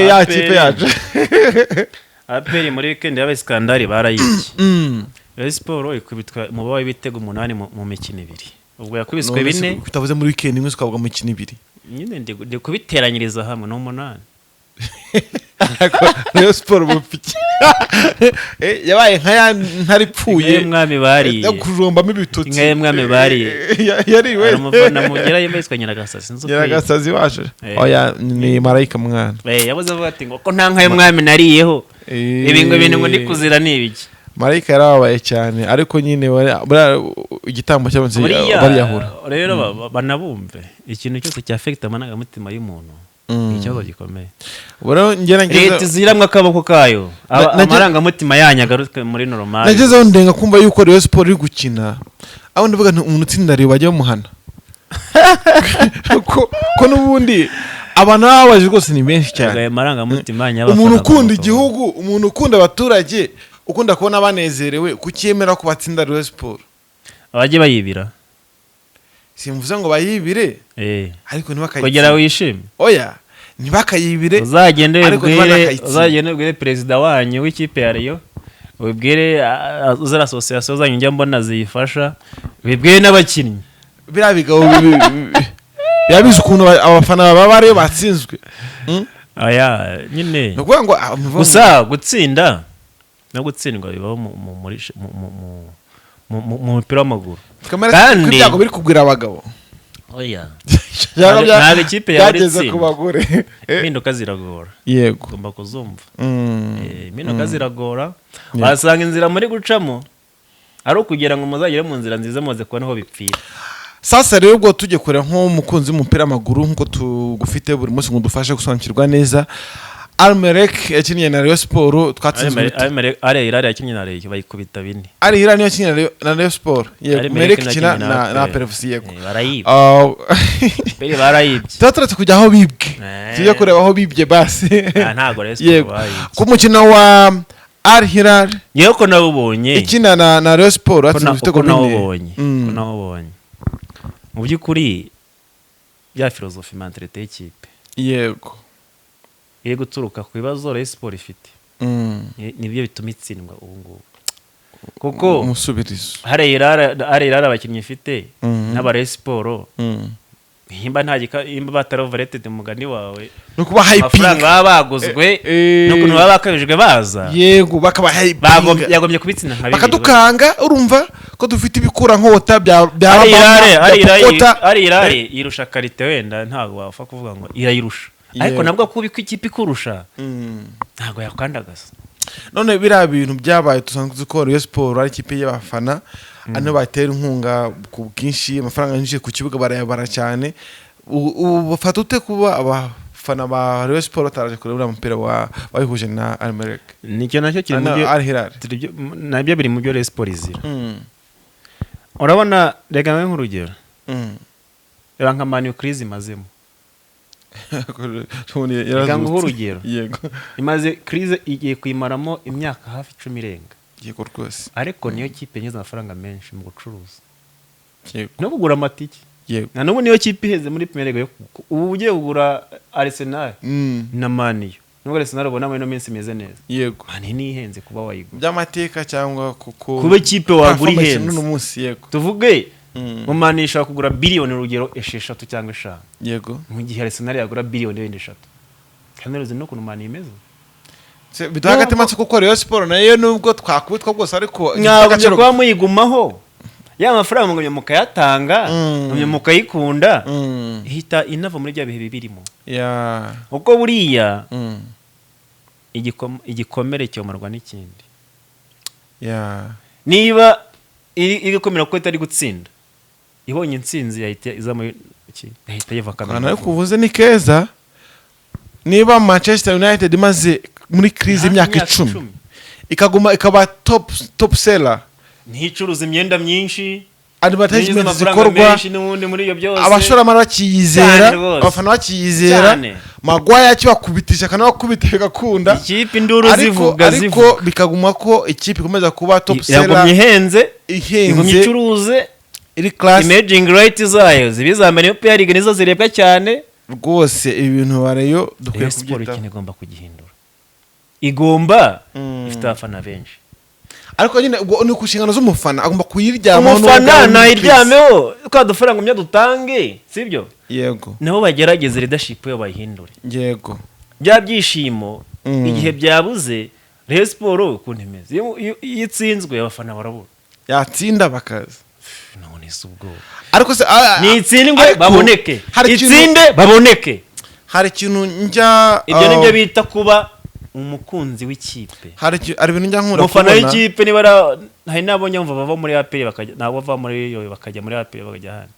Ya APR. Kipe yacu. APR muri weekend yabaye scandale, barayibye. Rayon Sport ikubitwa umubare w'ibitego 8 mu mikino 2. Ubwo yakubiswe None se 4. kutavuze muri weekend imwe, tukavuga mu mikino 2? Nyine ndi kubiteranyiriza hamwe, ni 8. Rayon Sport bupiki yabaye nka ya ntare ipfuye Inka y'umwami bariye. yo kujombamo ibitutsi. Inka y'umwami bariye. Yariwe. Hari umufana mugera yitwa Nyiragasasi, sinzi uko yitwa. Nyiragasazi waje. Eh. Oya, ni marayika mwana. Yabuze avuga ati ngo ko nta nka y'umwami nariyeho, ibi ngo ibintu ngo ndi kuzira ni ibiki? Marayika yarababaye cyane, ariko nyine buriya igitambo cyabonetse Buriya bariyahura. rero banabumve, ikintu cyose cyafekita amarangamutima y'umuntu ni ikibazo gikomeye. Ubu rero njye Leta iziramwo akaboko kayo, amarangamutima yanyu agaruke muri normal. Nagezeho ndenga kumva yuko Rayon Sport iri gukina, aho ndavuga nti umuntu utsinda Rayon bajya bamuhana, ko n'ubundi abantu bababaje rwose ni benshi cyane. Ayo marangamutima yanyu y'abafana Umuntu ukunda agomba igihugu, umuntu ukunda abaturage, ukunda kubona banezerewe, kucyemera ko batsinda Rayon Sport? Abajye bayibira. Simvuze ngo bayibire, ariko ntibakayitsinde. Kugira wishime. Oya, ntibakayibire, Uzagende ariko ubwire ntibanakayitsinde. Uzagende ubwire perezida wanyu w'ikipe ya Rayon, ubwire ziriya association zanyu njya mbona ziyifasha, ubibwire n'abakinnyi. Biriya bigabo biba bizi ukuntu abafana baba ariyo batsinzwe. Aya nyine. Ni ukuvuga ngo muvuga Gusa gutsinda no gutsindwa bibaho mu mupira w'amaguru. Kamere ko ibyago biri kugwira abagabo. Oya. Cyangwa Ntabwo ikipe yawe byageze itsinda. ku bagore. Impinduka ziragora. Ugomba kuzumva. Impinduka ziragora, wasanga inzira muri gucamo ari ukugira ngo muzagere mu nzira nziza, muze kubona aho bipfira. Sasa rero ubwo tujye kureba nk'umukunzi w'umupira w'amaguru, nk'uko tugufite buri munsi ngo dufashe gusobanukirwa neza, Al Merrikh yakiniye na Rayon Sport, twatsinzwe ibitego. Al Hilal yakinnye na Rayon bayikubita 4. Al Hilal niyo yakinnye na Rayon Sport, yego. Al Merrikh Merrikh ikina yakinnye na APR FC, yego. Barayibye. Ah, Peri barayibye. Tuba turetse kujya aho bibwe, tujye kureba aho bibye basi. Ah, ntabwo Rayon Sport bayibye. Ku mukino wa Al Hilal Ngewe ko nawubonye, ikina na Rayon Sport, ko batsinzwe ibitego uko 4. nawubonye, ko nawubonye mu by'ukuri bya philosophie, mentalité y'ikipe iri guturuka ku bibazo Rayon Sport ifite, nibyo bituma itsindwa ubu ngubu, kuko Umusubirizo. Al Hilal abakinnyi ifite n'aba Rayon Sport, nimba nta nimba batari overrated mu mugani wawe, Ni ukuba amafaranga hyping. baba baguzwe n'ukuntu baba bakabijwe baza, Yego, bakaba hyping. Yagombye kubitsinda nka 2. Bakadukanga, urumva ko dufite ibikura nkota bya Ari Alabama, irare bya ari irare Pokota. Al Hilal irusha qualité, wenda ntabwo wapfa kuvuga ngo irayirusha, ariko nabwo kuba ikipe ikurusha ntabwo yakwandagaza. None biriya bintu byabaye, dusanzwe tuzi ko Rayon Sport ari ikipe y'abafana, ano batera inkunga ku bwinshi, amafaranga yinjiye ku kibuga barayabara cyane. Ubu bafata ute kuba abafana ba Rayon Sport bataraje kureba uriya mupira wa wabihuje na Al Merrikh? Nicyo nacyo kiri mu Na byo Al Hilal. Nabyo biri mu byo Rayon Sport izira. Urabona, reka nawe nk'urugero, reba nka Man U crise imazemo. Ubundi Reka yarazutse. nguhe urugero. Imaze crise, igiye kuyimaramo imyaka hafi 10 irenga. Yego rwose. Ariko niyo kipe yinjiza amafaranga menshi mu gucuruza no kugura amatike. Na n'ubu niyo kipe iheze muri Premier League ubu ugiye kugura Arsenal na Man U, nubwo Arsenal ubona muri ino minsi imeze neza, Man U niyo ihenze kuba wayigura. By'amateka cyangwa kuko Kuba ikipe wagura performance ihenze. n'uno munsi, yego. Tuvuge mu Man U ishobora kugura biliyoni, urugero, 6 cyangwa 5, mu gihe Arsenal yagura biliyoni wenda 3, kandi uzi n'ukuntu Man U imeze. Biduha agatima kuko Rayon Sport nayo nubwo twakubitwa bwose, ariko ifite Mwagombye agaciro. kuba muyigumaho, ya mafaranga mugumya mukayatanga, mugumya mukayikunda, ihita inava muri bya bihe bibirimo, kuko buriya igikomere cyomarwa n'ikindi. Niba iri gukomera kuko itari gutsinda, ibonye intsinzi yahita iza muri iki, yahita yiva Akantu kamera. ariko uvuze ni keza. Niba Manchester United imaze muri crise imyaka 10, ikaguma ikaba top seller, Nticuruza imyenda myinshi, advertisement yinjiza amafaranga zikorwa, menshi n'ubundi muri ibyo byose. Abashoramari bakiyizera, Cyane rwose. abafana bakiyizera, Maguire akibakubitisha akanabakubita bigakunda. Ikipe induru Ariko zivuga ariko zivuga. bikaguma ko ikipe ikomeza kuba top Yagumye seller, ihenze, igumye ihenze, icuruze, iri class. Imaging right zayo ziba iza mbere, Premier League nizo zirebwa cyane. Rwose ibi bintu ba Rayon dukwiye Rayon Sport kubyitaho. ikintu igomba kugihindura, igomba ifite abafana benshi. Ariko nyine ubwo ni ku nshingano z'umufana, agomba kuyiryamaho Umufana n'ubwo ari nayiryameho, twa dufaranga umwe dutange, sibyo? Yego. Nabo bagerageze leadership yo bayihindure. Bya byishimo igihe byabuze, Rayon Sport ukuntu imeze, iyo itsinzwe abafana barabura. Yatsinda bakaza. None si ubwoba? Ariko se Nitsindwe ariko baboneke, hari ikintu- itsinde baboneke. Hari ikintu njya Ibyo nibyo bita kuba umukunzi w'ikipe. Hari ibintu njya nkunda Umufana kubona. w'ikipe, niba hari n'abo nyumva bava muri APR bakajya, nabo bava muri yo bakajya muri APR, bakajya ahandi.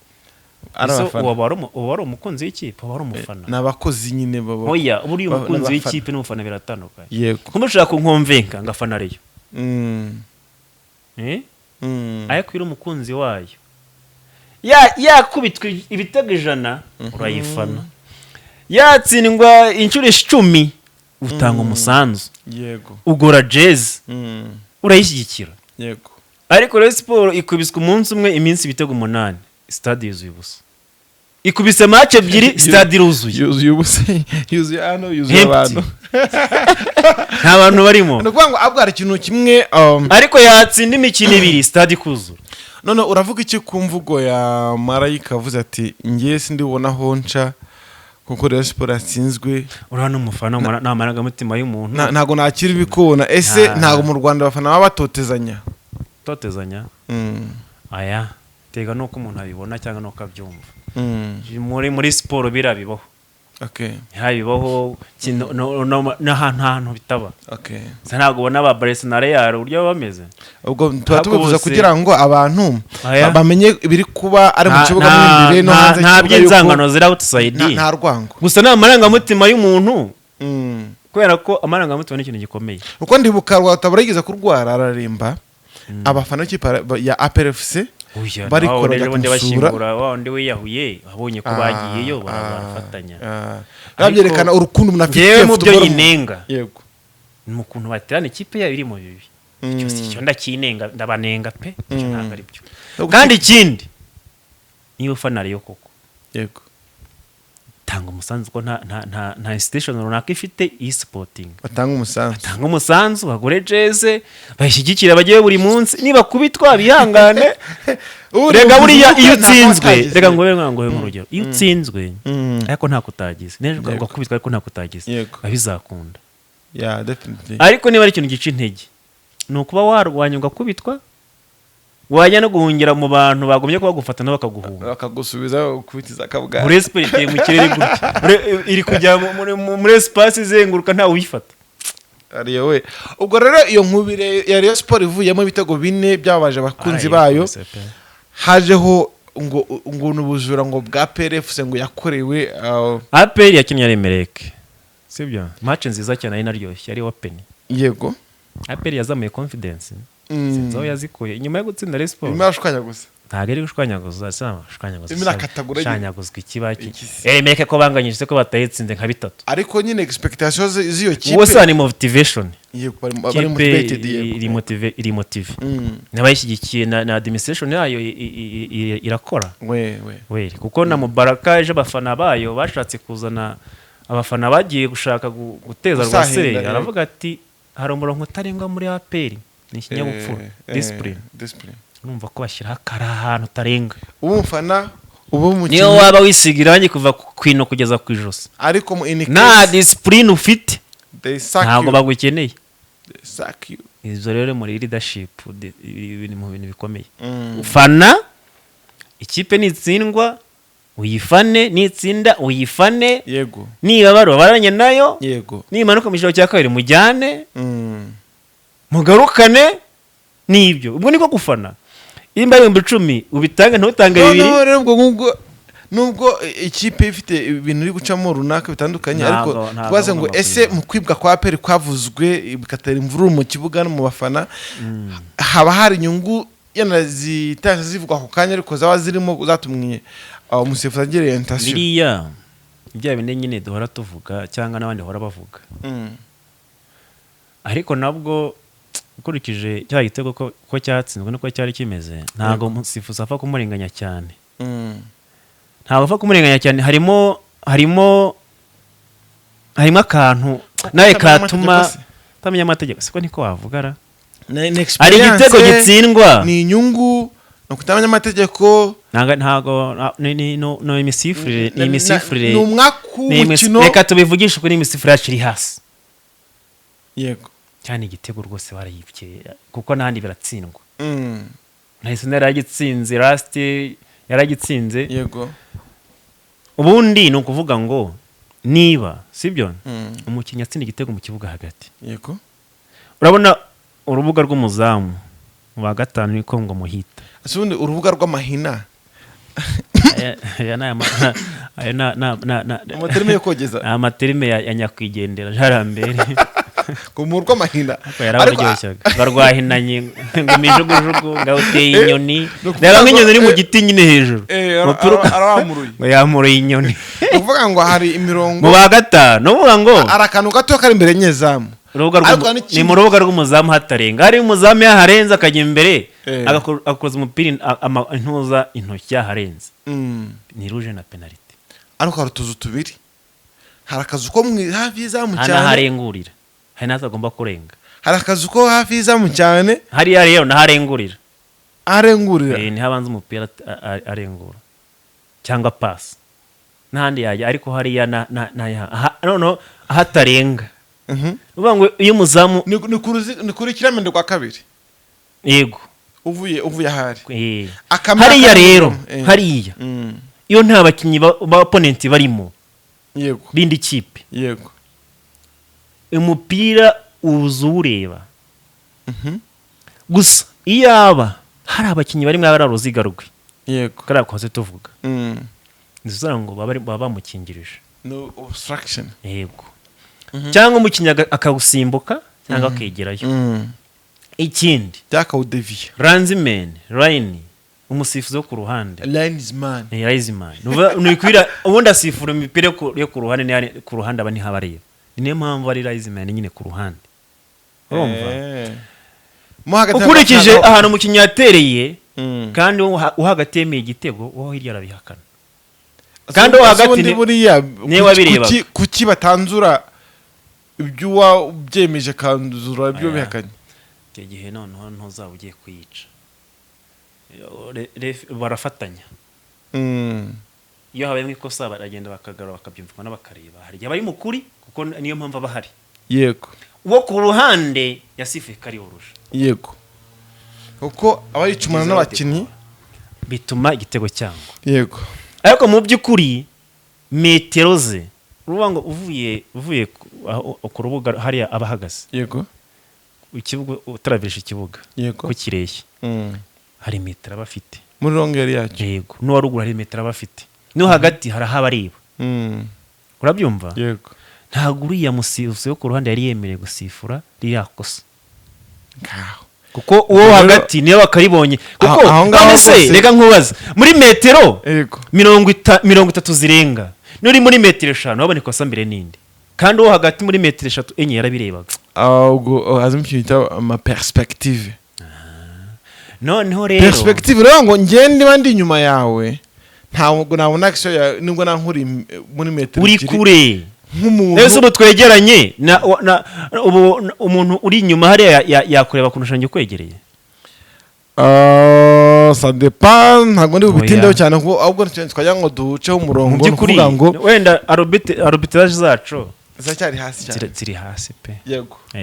Ari Ese abafana. uba ari umukunzi w'ikipe, uba ari umufana? Ni abakozi nyine baba. Oya, uba uri umukunzi n'abafana. w'ikipe n'umufana biratandukanye. Nkuba ushaka kunkonvenka ngafana Rayon, eh? Ariko iyo uri umukunzi wayo, yakubitwa ibitego 100 urayifana, yatsindwa inshuro 10 utanga umusanzu, ugura jezi, urayishyigikira. Ariko Rayon Sport ikubiswe umunsi umwe, iminsi ibitego 8, stade yuzuye ubusa. Ikubise match ebyiri, stade iruzuye. Yuzuye ubusa, yuzuye hano, yuzuye Empty. abantu. Nta bantu barimo. Ni ukuvuga ngo ahubwo hari ikintu kimwe Ariko yatsinda imikino ibiri, stade ikuzura. None uravuga iki ku mvugo ya Marayika avuze ati: "Ngiye sindibona aho nca kuko Rayon Sport yatsinzwe"? Uriya ni umufana, ni amarangamutima y'umuntu. Ntago nakira ibikona ese? Ntago mu Rwanda abafana baba batotezanya? Totezanya? Aya tega nuko umuntu abibona cyangwa nuko abyumva. Muri siporo birabibaho. Ntihabibaho n'ahantu hantu bitaba. Se ntabwo ubona ba Barca na Real uburyo baba bameze? Ubwo tuba Ntabwo tubivuze bose- kugira ngo abantu Aya. bamenye ibiri kuba ari mu kibuga mo imbere no hanze nta y'ikibuga, yuko by'inzangano ziri outside. Nta rwango. Gusa ni amarangamutima y'umuntu, kubera ko amarangamutima ni ikintu gikomeye. Uko ndibuka, Rwatabura yigeze kurwara araremba, abafana b'ikipe ya APR FC Oya, barikora nawe bajya ejo bundi kumusura. bashyingura wa wundi wiyahuye, wabonye ko bagiyeyo barafatanya. Biba byerekana urukundo umuntu afitiye Njyewe mu byo football. nyinenga ni ukuntu baterana ikipe yabo iri mu bibi. Icyo si cyo, ndakinenga, ndabanenga pe. Icyo ntabwo ari byo. Kandi ikindi, niba ufana Rayon koko, tanga umusanzu, ko nta institution runaka ifite iyi supporting. Batanga umusanzu. Tanga umusanzu, bagure jeze, bayishyigikire, bajyeyo buri munsi. Niba kubitwa bihangane. Ubu Rega buriya iyo ntabwo utsinzwe, watagize. reka ngo nk'urugero, iyo utsinzwe ariko ntako utagize, n'ejo ugakubitwa ariko ntako utagize, biba bizakunda. Yeah, definitely. Ariko niba ari ikintu gica intege, ni ukuba warwanya ugakubitwa, wajya no guhungira mu bantu bagumye kuba bagufata nabo bakaguhunga. Bakagusubiza ukubitiza akabwana. Muri siporo iteye mu kirere gutya, iri kujya muri espace izenguruka, ntawe uyifata. Ariyo we. Ubwo rero iyo nkubire ya Rayon Sport ivuyemo ibitego 4 byababaje abakunzi bayo, hajeho ngo ni ubujura ngo bwa PRFC ngo yakorewe APR yakinnye ari Emelec, sibyo? Match nziza cyane, ari naryoshye, ari open. APR yazamuye confidence. Sinzi aho yazikuye nyuma yo gutsinda Rayon Sport. Irimo irashwanyaguza. Ntabwo ari gushwanyaguza, si gushwanyaguza. Irimo irakatagura nyine. Shwanyaguzwa ikibaki. Iki se? Emelec ko banganyije se, ko batayitsinze nka bitatu? Ariko nyine expectation z'iyo kipe. Uwo se ni motivation. Yego, bari Kipe motivated, yego. iri motive n'abayishyigikiye na administration yayo irakora. We we. We, kuko na Mubaraka ejo abafana bayo bashatse kuzana abafana bagiye gushaka guteza Gusahinda, rwasere, aravuga ati hari umurongo utarengwa muri APR, ni ikinyabupfura, discipline. Discipline. Urumva ko bashyiraho akari ahantu utarenga. Uba umufana, uba umukinnyi. Niyo waba wisiga irangi kuva ku ino kugeza ku ijosi, Ariko mu in nta case discipline ufite, they sack ntabwo you. bagukeneye. They sack you. Ibyo rero muri leadership ibi ni mu bintu bikomeye. Ufana ikipe, nitsindwa uyifane, nitsinda uyifane, nibabara ubabaranye nayo, nimanuka mu cyiciro cya kabiri mujyane, mugarukane. Nibyo, ubwo niko gufana. Nimba ari 10,000 ubitange, ntutange 2. Noneho rero ubwo ngubwo, nubwo ikipe ifite ibintu iri gucamo runaka bitandukanye, ariko Ntabwo twaze ngo ngomba ese kubivuga. mu kwibwa kwa APR kwavuzwe bigatera imvururu mu kibuga no mu bafana, haba hari inyungu yenda zitahise zivugwa ako kanya, ariko zaba zirimo zatumye umusifuzi agira orientation? Biriya bya bindi nyine duhora tuvuga cyangwa n'abandi bahora bavuga, ariko nabwo ukurikije cya gitego ko cyatsinzwe nuko cyari kimeze, ntabwo umusifuzi apfa kumurenganya cyane. Ntabwo apfa kumurenganya cyane, harimo Harimo akantu nawe Kutamenya katuma amategeko se. utamenya amategeko, siko niko wavuga ra. Ni Hari experience, igitego gitsindwa. Ni inyungu, ni ukutamenya amategeko. Ntago ni no no imisifurire, ni imisifurire. Ni umwaku Ni w'umukino. Reka tubivugishe ukuri, imisifurire yacu iri hasi cyane. Igitego rwose barayibye, kuko n'ahandi biratsindwa. Nahise yaragitsinze, last yaragitsinze. Ubundi ni ukuvuga ngo niba sibyo, umukinnyi atsinda igitego mu kibuga hagati, urabona urubuga rw'umuzamu mu wa gatanu niko ngo muhita. Ese ubundi urubuga rw'amahina? Aya ni ayo na Amaterime yo kogeza. Ni amaterime ya nyakwigendera Jarambere. Ngo mu rw'amahina. Ariko yarabaryoshyaga, barwahinanye ngo imijugujugu ngo uteye inyoni. Ni ukuvuga Reba ngo, nk'inyoni iri mu giti nyine hejuru. Arawamuruye. Ngo yamuruye inyoni. Ni ukuvuga ngo hari imirongo. Mu wa gatanu ni ukuvuga ngo Hari akantu gato kari imbere y'inyezamu. Urubuga Ariko hari ni mu rubuga rw'umuzamu hatarenga. Hari umuzamu yaharenze akajya imbere, agakoza umupira intuza intoki yaharenze, ni rouge na penalty. Ariko hari utuzu tubiri, hari akazu ko hafi y'izamu Hari cyane. n'aharengurira, hari n'aho agomba kurenga. Hari akazu ko hafi y'izamu cyane. Hariya rero n'aharengurira. Arengurira. Niho abanza umupira arengura cyangwa pasi n'ahandi yajya, ariko hariya noneho ahatarenga. Ni ukuvuga ngo iyo umuzamu Ni kuri kiramende rwa kabiri. Yego. Uvuye ahari Akamera Hariya rero, hariya iyo nta bakinnyi ba opponent barimo b'indi kipe, umupira uza uwureba. Gusa iyaba hari abakinnyi bari muri ruziga rwe, kariya twahoze tuvuga, ni ngo baba bamukingirije. No obstruction. Yego, cyangwa umukinnyi akawusimbuka cyangwa akegerayo. Ikindi, Byakawudeviya. Linesman, line, umusifuzi wo ku ruhande. Linesman. Ni linesman. Ni ukwira ubundi asifura imipira yo ku ruhande, niyo ku ruhande aba niho aba areba. Ni niyo mpamvu ari linesman nyine ku ruhande, urumva? Mo hagati Ukurikije ahantu umukinnyi yatereye, kandi uwo hagati yemeye igitego, uwo hirya arabihakana, kandi uwo hagati Ubundi buriya niwe wabirebaga. Kuki batanzura ibyo uwabyemeje kanzura ibyo Aya. bihakanye? Icyo gihe noneho ntuzaba ugiye kuyica. Barafatanya. Iyo habayemo ikosa baragenda bakagarura, bakabyumvikana, bakareba. Hari igihe bari mu kuri, kuko niyo mpamvu aba ahari. Uwo ku ruhande yasifuye ko ari urusha. Yego, kuko aba yicumana n'abakinnyi. Bituma igitego cyangwa ariko mu by'ukuri metero ze, uruvuga ngo uvuye ku rubuga hariya aba ahagaze, ikibuga, utaravirisha ikibuga, ko kireshya, hari metero aba afite. Muri longueur yacyo. Yego, n'uwa ruguru hari metero aba afite, no hagati hari aho aba areba. Urabyumva? Yego. Ntabwo uriya musifuzi wo ku ruhande yari yemerewe gusifura ririya kosa, Ngaho. kuko uwo Rero- hagati niyo bakaribonye, kuko Aho ngaho none se, rwose- reka nkubaze, muri metero 30 zirenga n'uri muri metero 5 wabona ikosa mbere n'indi, kandi uwo hagati muri metero 3, 4 yarabirebaga. Ubwo hazimo ikintu cyitwa ama perspective. Noneho rero Perspective rero, ngo ngende niba ndi inyuma yawe ntabwo nabona action yawe nubwo nankuri muri metero Uri 2. kure. Nk'umuntu Ese ubu twegeranye ubu umuntu uri inyuma hariya yakureba kurusha njye ukwegereye? Ah, ça dépend, ntabwo ndi bubitindeho Oya. cyane, kuko ahubwo twagira ngo duceho umurongo. Mu Ni by'ukuri ukuvuga ngo wenda arbitrage zacu ziracyari hasi cyane. Ziri hasi pe.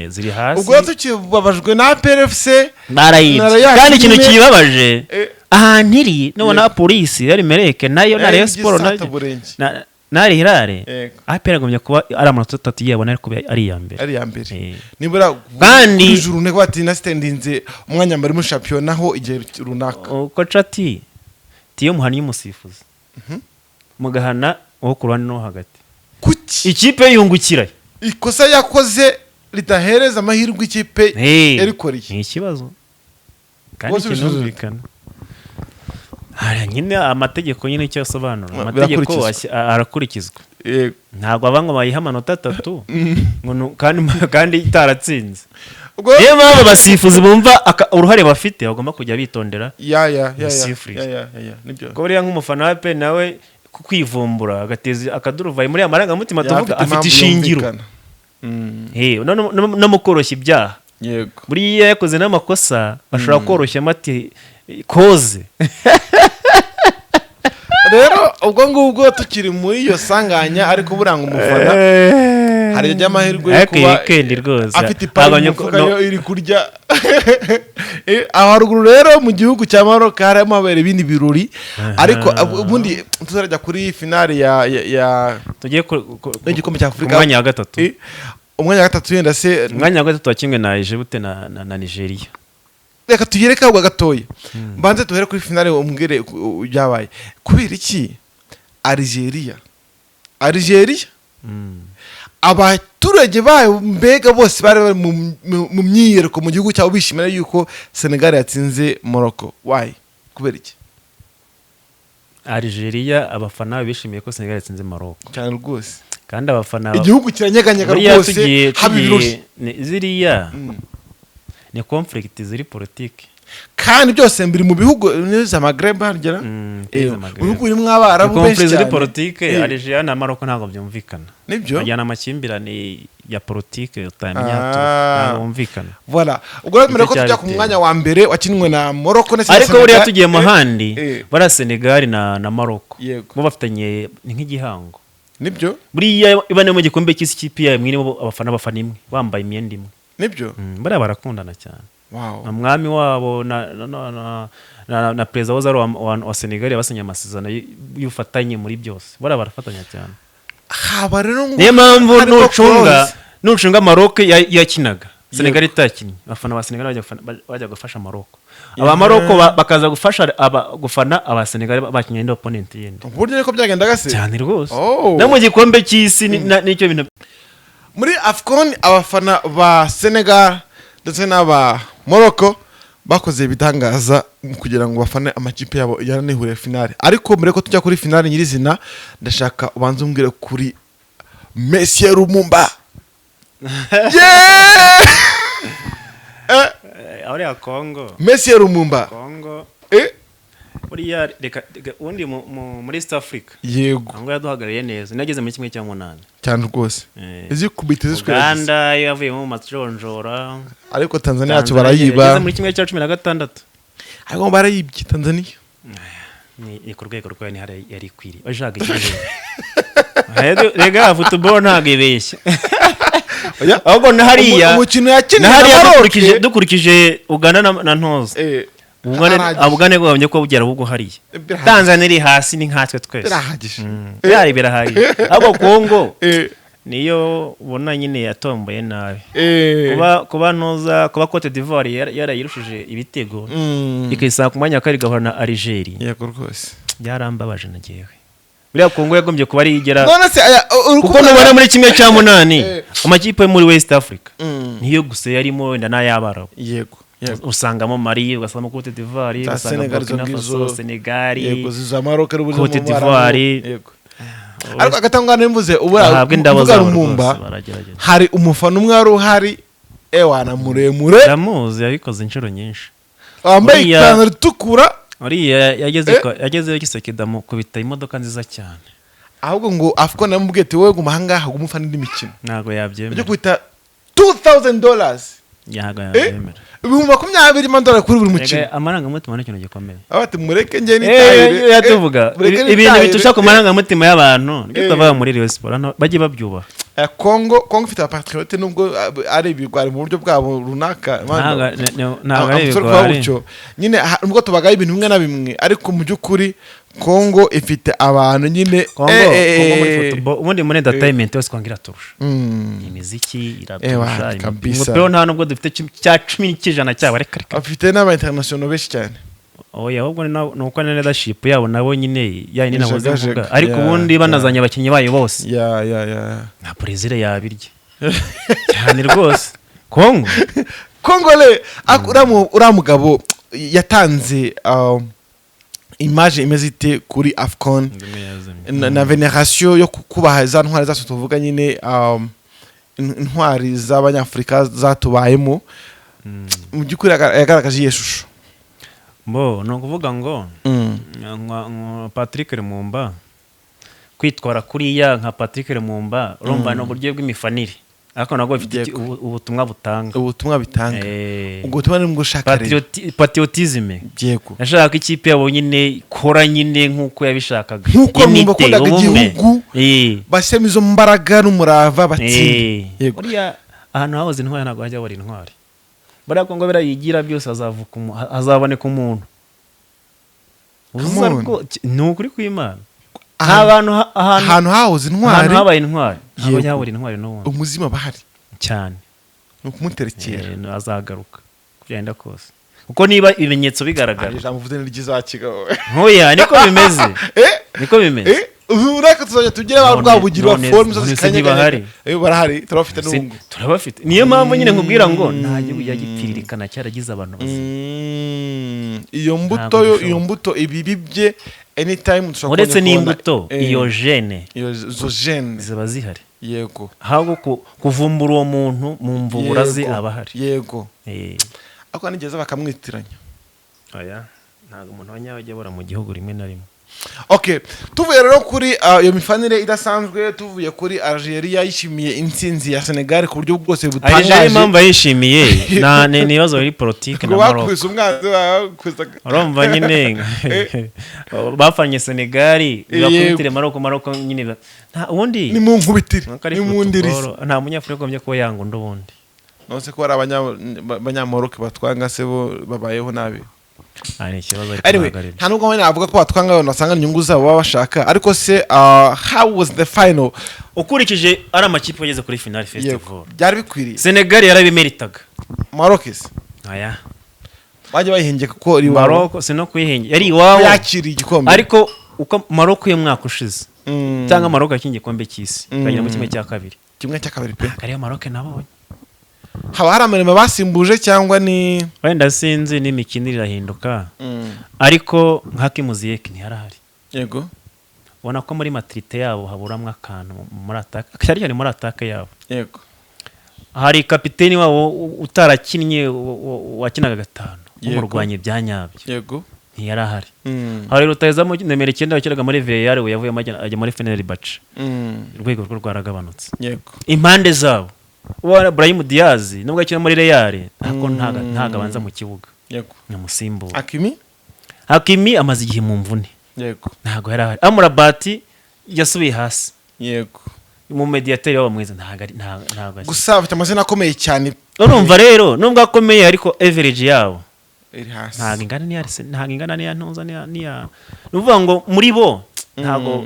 Ziri hasi. Ubwo rero tukibabajwe na APR FC Barayibye. Nara Kandi ikintu yakinye- kibabaje, ahantu iri nubona polisi yari Mereke nayo na Rayon Sport nayo Burenge. Na Al Hilal, APR agomba kuba ari amanota 3 yabona, ariko ari iya mbere. Ari iya mbere. Nibura Kandi- kuri juru ntego bati nasitendinze umwanya mbere muri shampiyona ho igihe runaka. Uko cati tiyo muhannye umusifuzi, mugahana uwo ku ruhande no hagati, Kuki ikipe yungukira. ikosa yakoze ridahereza amahirwe ikipe yarikoreye? Ni ikibazo kandi Bose bisubizo. kinumvikana. Hariya nyine amategeko nyine icyo asobanura, amategeko Birakurikizwa. arakurikizwa. Ntabwo aba ngo bayihe amanota 3 ngo kandi itaratsinze. Ubwo Niyo mpamvu abasifuzi bumva uruhare bafite, bagomba kujya bitondera ya imisifurire. Ya, ya, ya, nibyo. Kuko buriya nk'umufana wa pe nawe kwivumbura agateza akaduruvayi muri ya marangamutima Yaba tuvuga, afite afite impamvu ishingiro. yumvikana. No mu koroshya ibyaha, buriya yakoze n'amakosa bashobora koroshya ati koze. Rero ubwo ngubwo tukiri muri iyo sanganya, ariko buranga umufana hari igihe amahirwe yo Ariko iyi kuba weekend rwose afite ipari mu mufuka no- yo iri kurya. Aho haruguru rero mu gihugu cya Maroc harimo habera ibindi birori, ariko ubundi tuzarajya kuri finale ya Tugiye y'igikombe cya ku Afurika. mwanya wa gatatu. Umwanya wa gatatu yenda se? Umwanya wa gatatu wakinwe na Egypte na Nigeria. Reka tuyereke ahubwo gatoya, mbanze duhere kuri finale, umbwire ibyabaye. Kubera iki Algeria abaturage bayo mbega bose bari bari mu myiyereko mu gihugu cyabo, bishimira yuko Senegal yatsinze Morocco? Why? Kubera iki? Algeria abafana bishimiye ko Senegal yatsinze Maroc? Cyane rwose. Kandi abafana Igihugu kiranyeganyega buriya rwose, tugiye haba ibirori. Ziriya ni conflict ziri politiki. Kandi byose biri mu bihugu za Maghreb hagera. Za Mu Maghreb. bihugu birimo Abarabu Ni benshi conflict ziri cyane. politiki. Algeria na Maroc ntabwo byumvikana. Nibyo. Bajyana amakimbirane ya politiki utamenya, ntabwo bumvikana. Voilà, ubwo rero mbere ko Nicyo tujya ku cyabiteye. mwanya wa mbere wakinwe na Morocco ndetse na Ariko buriya Senegal. tugiye mu handi, bariya Senegal na Maroc bo bafitanye ni nk'igihango. Nibyo. Buriya iba no mu gikombe cy'isi, ikipe yayo imwe irimo abafana bafana imwe bambaye imyenda imwe. Nibyo. Bariya barakundana cyane. Umwami wabo na perezida wahoze ari wa Senegal basinye amasezerano y'ubufatanye muri byose. Bariya barafatanya cyane. Haba rero ngo Niyo mpamvu harimo nucunga clause. nucunga Maroc yakinaga Senegal itakinnye, abafana ba Senegal bajya gufasha Maroc, aba Maroc bakaza gufasha aba gufana aba Senegal bakinnye indi opponent yindi. Uburyo niko byagendaga se? Cyane rwose. Oh. No mu gikombe cy'isi nicyo bintu. Muri AFCON abafana ba Senegal ndetse n'aba Morocco bakoze ibitangaza mu kugira ngo bafane amakipe yabo yaranihuriye finale. Ariko mbere ko tujya kuri finale nyirizina, ndashaka ubanze umbwire kuri Monsieur Lumumba. Yeah! Ariya Congo. Monsieur Lumumba. Congo. Buriya reka ubundi muri East Africa ngo yaduhagarariye neza, nageze muri 1/8. Cyane rwose. Izikubita zisweragiza. Uganda yo yavuyemo mu majonjora. Ariko Tanzania yacu Tanzania barayiba. yageze muri 116. Ariko barayibye Tanzania. Ni ku rwego rwayo, ni hariya yari ikwiriye, bashaka ikirere. Rega football ntabwo ibeshya. Oya. Ahubwo na hariya Umukino yakinye na hariya na Maroc. dukurikije Uganda na Ntoza, Arahagije. Uganda bwabonye ko bugera ahubwo hariya. Birahagije. Tanzania iri hasi, ni nkatwe twese. Birahagije. Byari birahagije, ahubwo Congo niyo ubona nyine yatomboye nabi. Kuba ntuza kuba Cote d'Ivoire yarayirushije ibitego, ikayisanga ku mwanya wa kabiri, igahura na Algeria, Yego rwose. byarambabaje. Nagewe buriya Congo yagombye kuba ari igera, None se aya uri kuko kuvuga- nubona muri 1/8 amakipe yo muri West Africa niyo gusa yarimo, wenda n'ay'Abarabu. yego yego Usangamo Mali, ugasangamo Cote d'Ivoire, Za ugasanga Senegal izo Burkina ngizo. Faso, Senegal, Yego, ziza Maroc ari buri Cote mu Barabu. d'Ivoire. Yego, ariko agatangwa mvuze ubura Bahabwa indabo mvuga zabo Lumumba, rwose, baragerageza. hari umufana umwe wari uhari, ewana muremure, Ndamuzi, yabikoze inshuro nyinshi. wambaye ipantaro itukura. Uriya yageze yagezeyo Tshisekedi amukubita imodoka nziza cyane. Ahubwo ngo AFCON yamubwiye ati: "Wowe guma ahangaha, guma ufana indi mikino." Ntabwo Ujye yabyemera. kwita $2000. Ntabwo yabyemera. 20,000 y'amadolari kuri buri mukino. Erega amarangamutima ni ikintu gikomeye. Aho ati: "Mureke njye nitahire." Tuvuga Mureke ibintu nitahire. bitusha ku marangamutima y'abantu, nibyo tuvuga muri Rayon Sport hano, bajye babyubaha. Congo ifite abapatriote nubwo ari ibigwari mu buryo bwabo runaka. Ntabwo ari Abasore kuba ibigwari. gutyo nyine, nubwo tubagaye ibintu bimwe na bimwe, ariko mu by'ukuri Congo ifite abantu nyine. Congo, Congo muri football, ubundi muri entertainment yose Congo iraturusha. Imiziki iraturusha. Ewa, kabisa. Umupira nta nubwo dufite cya 10% cyabo, reka reka. Bafite n'aba international benshi cyane. Oya, ahubwo ni uko na leadership yabo nabo nyine ya yindi nahoze Ijagajega. mvuga, ariko ubundi banazanye abakinnyi bayo bose, Ya. na Brazil yabirya cyane rwose Congo. Congole uriya mugabo yatanze image imeze ite kuri AFCON na veneration yo kubaha za ntwari zacu tuvuga nyine, intwari z'Abanyafurika zatubayemo? Mu by'ukuri yagaragaje iyihe shusho? Bo ni ukuvuga ngo nka Patrick Lumumba. Kwitwara kuriya nka Patrick Lumumba, urumva ni uburyo bw'imifanire, ariko nabwo bifite ubutumwa butanga. Ubutumwa bitanga. Ubwo butumwa ni bwo ushaka rero. Patriotisme. Yashakaga ko ikipe yabo nyine ikora nyine nk'uko yabishakaga. Nk'uko Lumumba Unité, yakundaga ubumwe. igihugu, bashyiramo izo mbaraga n'umurava, batsinde. Buriya ahantu hahoze intwari ntabwo hajya habura intwari. Buriya Kongo biriya yigira byose, hazaboneka umuntu uza. Come on. Ni ukuri kw'Imana, nta bantu ahantu Ahantu hahoze ahantu intwari habaye intwari ntabwo hajya habura intwari n'ubundi. Umuzima bahari. Cyane. Ni ukumuterekera. Azagaruka uko byagenda kose, kuko niba ibimenyetso bigaragara. Ijambo uvuze ni ryiza, kigabo. Ntuya, niko bimeze. Niko bimeze. Ubu reka tuzajya tugire ba Rwabugiri ba forme zose None se zikanyeganyega. ntibahari? Barahari, turabafite n'ubu. Turabafite. Niyo mpamvu nyine nkubwira ngo nta gihugu yagipfiririkana cyaragize abantu bazima. Iyo mbuto Ntabwo yo bishoboka. Iyo mbuto ibibibye anytime dushobora Uretse kongera kubona, n'imbuto, iyo gene iyo zo gene ziba zihari. Ahubwo kuvumbura uwo muntu mu mvubura ze, aba ahari. Ariko nigeze bakamwitiranya. Oya, ntabwo umuntu wa nyawe ajya abura mu gihugu rimwe na rimwe. Okay, tuvuye rero kuri iyo mifanire idasanzwe, tuvuye kuri Algeria yishimiye intsinzi ya Senegal ku buryo bwose Algeria butangaje. impamvu yayishimiye ni ibibazo biri politiki Ngo na Maroc. bakubise umwanzi, bakubise Urumva nyine bafanye Senegal bakubitire Maroc, Maroc nyine nta ubundi. Ni mu nkubitire. Nuko ari Ni mu ndirizi. football, nta Munyafurika ugombye kuba yanga undi ubundi. None ko hari Abanyamoroke batwanga se, bo babayeho nabi? Ah, ni ikibazo, ariko Anyway, ntabwo ari byo. nta nubwo wenda navuga ko batwanga, abantu basanga inyungu zabo baba bashaka, ariko se how was the final? Ukurikije ari amakipe ageze kuri final festival, Byari bikwiriye. Senegal yarabimeritaga. Maroc se? Aya. Bajya bayihengeka ko iri iwabo. Maroc si no kuyihengera, yari iwabo. Yakiriye igikombe. Ariko uko Maroc y'umwaka ushize cyangwa Maroc yakinye igikombe cy'isi ikagera mu kimwe cya kabiri, Kimwe cya kabiri pe. Ntabwo ariyo Maroc nabonye. Haba hari amarema basimbuje cyangwa ni Wenda sinzi, n'imikinire irahinduka, ariko nka Hakim Ziyech ntiyarahari. Ubona ko muri maturité yabo haburamo akantu muri attaque, cyane cyane muri attaque yabo. Hari kapiteni wabo utarakinnye, wakinaga gatanu, w'umurwanyi bya nyabyo, ntiyari ahari. Hari rutahizamu nimero 9 wakinaga muri Villarreal, we yavuyemo ajya muri Fenerbahce. Urwego rwe rwaragabanutse. Impande zabo, uwa Brahim Diaz nubwo akina muri Real, ariko ntago abanza mu kibuga, ni umusimbura. Hakimi? Hakimi amaze igihe mu mvune. Ntago yari ahari. Amrabat yasubiye hasi. Mu mediateri wabo mwiza ntago ari ntago ari. Gusa bafite amazina akomeye cyane. Urumva rero, nubwo akomeye, ariko average yabo iri hasi. Ntago ingana n'iya Arsenal, ntago ingana n'iya Ntuza, n'iya, ni ukuvuga ngo muri bo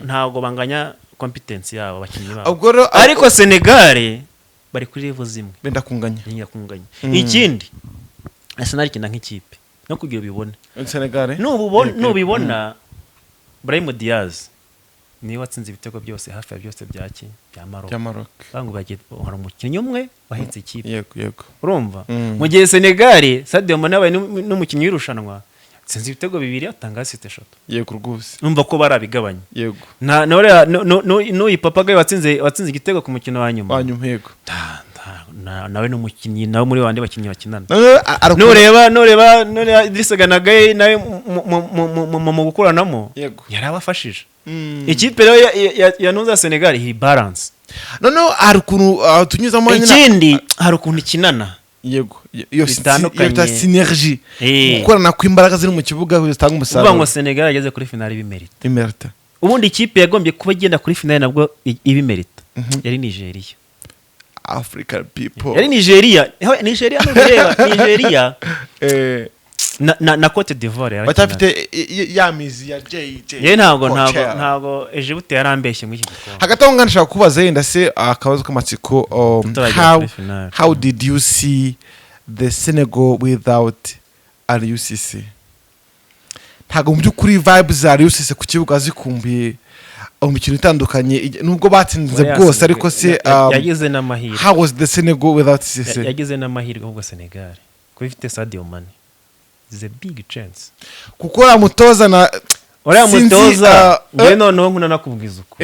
ntago banganya competence yabo, abakinnyi babo. Ubwo rero Ariko Senegal bari kuri level zimwe. Benda kunganya. Benda kunganya. Ikindi, Arsenal ikina nk'ikipe no kugira ubibone. Senegal. Nububona, nubibona, Brahim Diaz niwe watsinze ibitego byose, hafi ya byose bya Maroc. Bya Maroc. Bangu bagiye, hari umukinnyi umwe wahetse ikipe. yego yego Urumva, mu gihe Senegal, Sadio Mane yabaye n'umukinnyi w'irushanwa, atsinze ibitego bibiri, atanga assist eshatu. Yego rwose. Numva ko barabigabanya. Na n'uyu Papa Gueye watsinze igitego ku mukino wa nyuma. Wa nyuma, yego. Nawe ni umukinnyi, nawe muri bandi bakinnyi bakinana. Noneho, Nureba Idrissa Gana Gueye nawe mu gukuranamo yarabafashije. Ikipe rero ya Ntuza, Senegal iri balance. Noneho hari ukuntu tunyuzamo nyine. Ikindi, hari ukuntu ikinana Yego, iyo bitandukanye. Iyo bita synergie, gukorana kw'imbaraga ziri mu kibuga zitanga Uvuga ngo umusaruro. Senegal yageze kuri finale ibimerita. Imerita. Ubundi ikipe yagombye kuba igenda kuri finale nabwo ibimerita yari Nigeria. African people. Yari Nigeria. Nigeria, nureba Nigeria na Cote d'Ivoire yarakinana. Bataafite ya mizi ya JJ Yewe, ntabwo Kochel. ntabwo Egypte yarambeshye muri iki gikombe. Hagati aho ngaho ndashaka kubaza yenda se akabazo k'amatsiko, Tutaragera how kuri finale. how did you see the Senegal without Aliou Cissé? Ntabwo mu by'ukuri vibes za Aliou Cissé ku kibuga zikumbuye mu mikino itandukanye, nubwo batsinze Oya, bwose, ariko se yagize n'amahirwe. how was the Senegal without Cissé? Yagize n'amahirwe ahubwo Senegal kuba ifite Sadio Mane is a big chance. Kuko uriya mutoza na Uriya sinzi, mutoza, njyewe noneho nkuna nakubwiza uko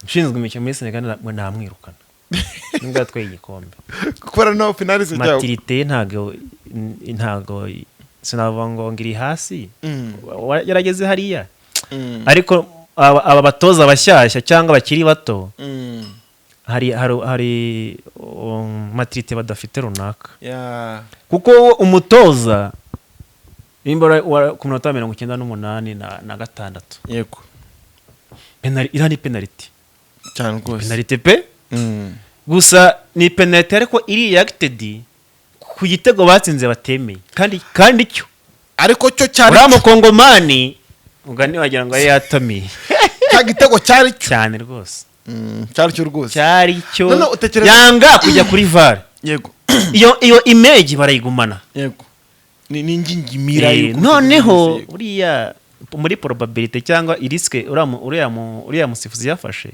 nshinzwe imikino muri Senegal namwirukana nubwo yatwaye igikombe. Kubera no finale zijya Maturité ye ntago sinavuga ngo iri hasi. Yarageze hariya, ariko aba batoza bashyashya cyangwa bakiri bato, hari maturité badafite runaka, kuko umutoza nimba ku minota 98 na 6, iriya ni penaliti. Cyane rwose. Penaliti pe. Gusa ni penaliti ariko iri reacted ku gitego batsinze batemeye, kandi cyo Ariko cyo cyari uriya mukongomani ugani wagira ngo yari yatamiye. Cya gitego cyari cyo. Cyane rwose. Cyari cyo rwose. Cyari cyo. None utekereza- Yanga kujya kuri VAR. Iyo image barayigumana. Yego, ni ingingimira yuko Noneho yego. uriya muri probabilité cyangwa i risque uriya musifuzi yafashe,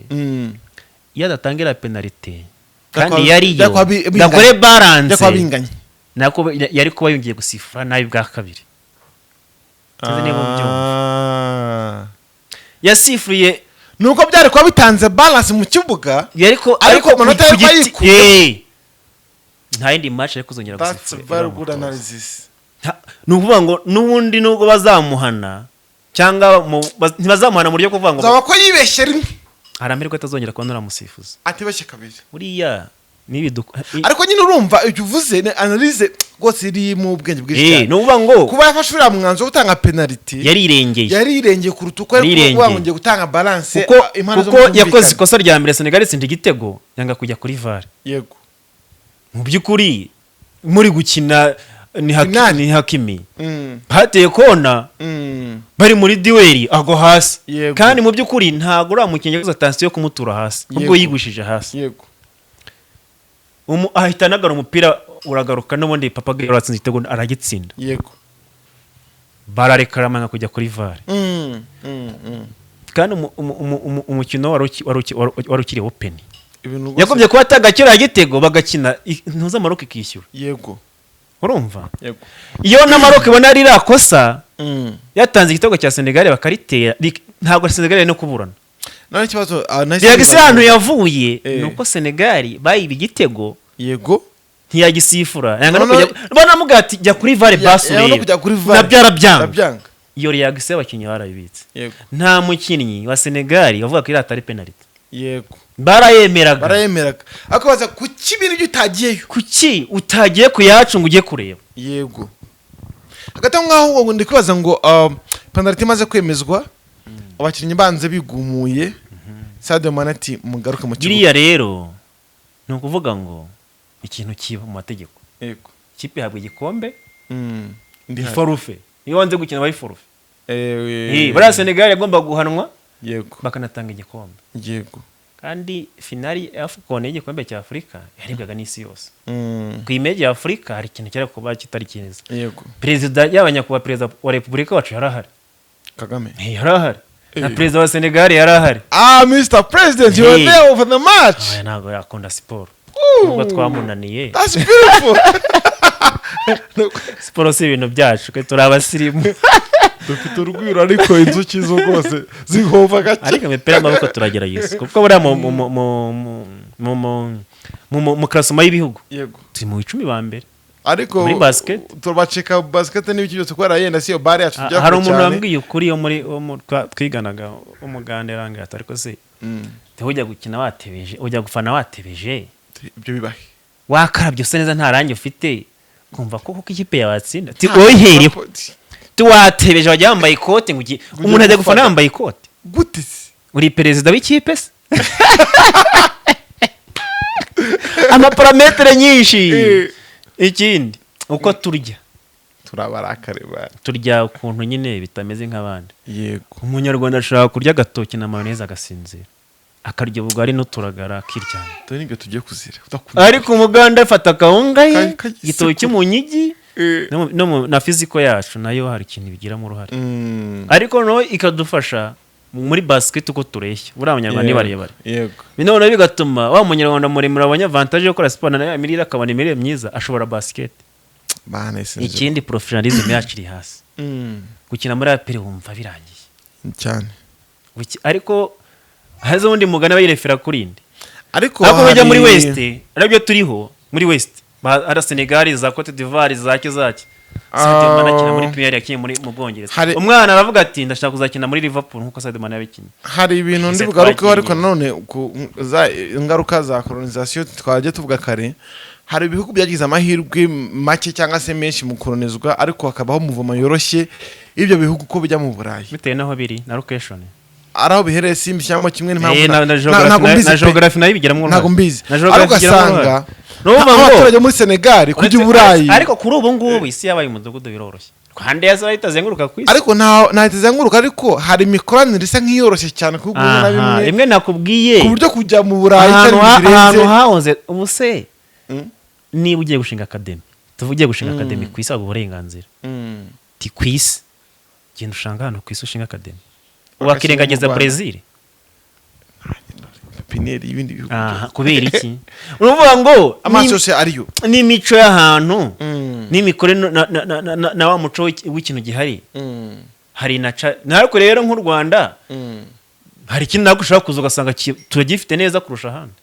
iyo adatangira penalite kandi yariyo Byakuba binganye. gakore balance, Byakuba binganye. Nako yari kuba yongeye gusifura nabi bwa kabiri. Sinzi niba ubyumva. Yasifuriye Nuko byari kuba bitanze balance mu kibuga. Yari ko Ariko amanota ku yari kuba giti- yikuye. Nta yindi match yari kuzongera That's a gusifura very uriya good mutoza. analysis. Ni ukuvuga ngo n'ubundi nubwo bazamuhana cyangwa ntibazamuhana mu buryo bwo kuvuga ngo Zaba ko yibeshye rimwe. Hari amahirwe atazongera kubona uriya musifuzi. Atibeshye kabiri. Buriya Ariko nyine urumva ibyo uvuze ni analyse rwose iri mu bwenge bwinshi cyane. Ni ukuvuga ngo Kuba yafashe uriya mwanzuro wo gutanga penaliti, yarirengeye. Yarirengeye kuruta uko yari Yarirengeye. kuvuga ngo ngiye gutanga balance. Kuko Impande kuko zombi yakoze zumvikane. ikosa rya mbere, Senegal itsinda igitego, yanga kujya kuri VAR. Mu by'ukuri muri gukina ni Finale. Ni Hakimi hateye kona, bari muri duel, agwa hasi. Kandi mu by'ukuri ntabwo uriya mukinnyi yakoze attention yo kumutura hasi, ubwo yigushije hasi. Ahita anagara umupira uragaruka, n'ubundi Papa Gueye atsinze igitego, aragitsinda. Bararekarama kujya kuri VAR. Kandi umukino wari ukiri open. Ibintu rwose- Yagombye kuba atanga kiriya gitego bagakina ntuza Maroc ikishyura. Urumva? Yego. Iyo na Maroc ibona ari iriya kosa, yatanze igitego cya Senegal bakaritera, ntabwo Senegal yari no kuburana. None ikibazo, nahise Reaction nibaza- ahantu yavuye ni uko Senegal bayiba igitego, ntiyagisifura, yanga no kujya, banamubwira ati jya kuri VAR, basi Yanga no urebe. kujya kuri VAR. Nabyo arabyanga. Arabyanga. Iyo reaction y'abakinnyi barayibitse. Nta mukinnyi wa Senegal wavuga ko iriya atari penalty. Barayemeraga. Barayemeraga, ariko baza kuki ibintu byo utagiyeyo? Kuki utagiye ku yacu ngo ujye kureba? Yego. Hagati aho ngaho ngo ndi kwibaza ngo penalty imaze kwemezwa, abakinnyi banze bigumuye, Sadio Mane ati mugaruke mu kibuga. Biriya rero ni ukuvuga ngo ikintu kiba mu mategeko, ikipe ihabwa igikombe. Ndi Ni hari. Forfait, iyo wanze gukina bari forfait. Buriya Senegal yagomba guhanwa, bakanatanga igikombe. Kandi finali ya AFCON y'igikombe cya Afurika yarebwaga n'isi yose. Ku image ya Afurika hari ikintu cyari kuba kitari cyiza. Perezida, yaba nyakubahwa perezida wa repubulika wacu yarahari. Kagame. Yarahari na perezida wa Senegal yarahari. Ah, Mr President, you were there for the match. Aya ntabwo yakunda siporo nubwo twamunaniye. That's beautiful. Siporo si ibintu byacu, twe turi abasirimu. Dufite urugwiro ariko inzuki zo rwose zihova gake. Ariko imipira y'amaboko turagerageza, kuko buriya mu mu mu mu mu mu mu mu mu classement y'ibihugu turi mu 10 ba mbere Ariko muri basket. Turabacika basket n'ibiki byose kubera yenda si yo bare yacu tujya Hari kure umuntu cyane. wambwiye ukuri yo muri wo twiganaga w'umugande, arangira ati ariko se ujya gukina watebeje, ujya gufana watebeje, Ibyo bibahe? wakarabye, usa neza, nta rangi ufite, kumva ko kuko ikipe yawe yatsinda, ti woyihereho ti watebeje, wajya wambaye ikote ngo ugiye umuntu ajya gufana yambaye ikote? Gute se? Uri perezida w'ikipe se? Ama paramètres nyinshi. Ikindi uko turya, Turabarakare ba. turya ukuntu nyine bitameze nk'abandi. Umunyarwanda ashobora kurya agatoki na mayoneze agasinzira, akarya ubugari n'uturagara akiryama. Dore nibyo tugiye kuzira. Udakunda. Ariko umuganda afata akawunga ye, igitoki mu nyigi, na physique yacu nayo hari ikintu ibigiramo uruhare. Ariko noneho ikadufasha muri basket uko tureshya, buriya abanyarwanda ni barebare. Noneho bigatuma wa munyarwanda muremure abonye avantage yo gukora siporo, nayo imirire, akabona imirire myiza, ashobora basket. Bana sinzi. Ikindi, professionalism yacu iri hasi. Gukina muri APR wumva birangiye. Cyane. Ariko haza ubundi mugani bayirefera kuri indi. Ariko Ariko nujya muri West, aribyo turiho muri West, ari Senegal, za Cote d'Ivoire, za kizaki. Sadio Mane akina muri Premier, yakinnye muri mu Bwongereza. Umwana aravuga ati: "Ndashaka kuzakina muri Liverpool nkuko Sadio Mane yabikinnye." Hari ibintu ndi Ese bugarukeho, ariko twagiye. nanone ku za ingaruka za colonization twajya tuvuga kare, hari ibihugu byagize amahirwe make cyangwa se menshi mu kolonizwa, ariko hakabaho mouvement yoroshye y'ibyo bihugu ko bijya mu Burayi. Bitewe n'aho biri na location. Ari aho biherereye simbi cyangwa kimwe n'impamvu Na geography ntabwo mbizi na pe. geography nayo ibigiramo uruhare. Ntabwo mbizi, Na ariko geography igiramo ugasanga uruhare. Ni ukuvuga ngo nk'abaturage bo muri Senegal kujya i Burayi. Ariko kuri ubu ngubu isi yabaye umudugudu, biroroshye. Rwanda yaza itazenguruka ku isi. Ariko nta itazenguruka, ariko hari imikoranire isa nk'iyoroshye cyane ku bihugu bimwe na Aha, bimwe, rimwe nakubwiye ku buryo kujya mu Burayi ahantu itari ibintu ahantu birenze. hahoze ubu se, niba ugiye gushinga academy, tuvuge ugiye gushinga academy ku isi, waba uburenganzira ti ku isi, genda ushanga ahantu ku isi ushinga academy. Bagashinga Wakirengagiza mu Rwanda. Brazil? Pépinière y'ibindi bihugu. Aha, kubera iki? Uruvuga ngo Amaso yose ariyo. N'imico y'ahantu n'imikorere na wa muco w'ikintu gihari. Hari na ariko rero nk'u Rwanda hari ikindi ntabwo ushobora kuza ugasanga turagifite neza kurusha ahandi.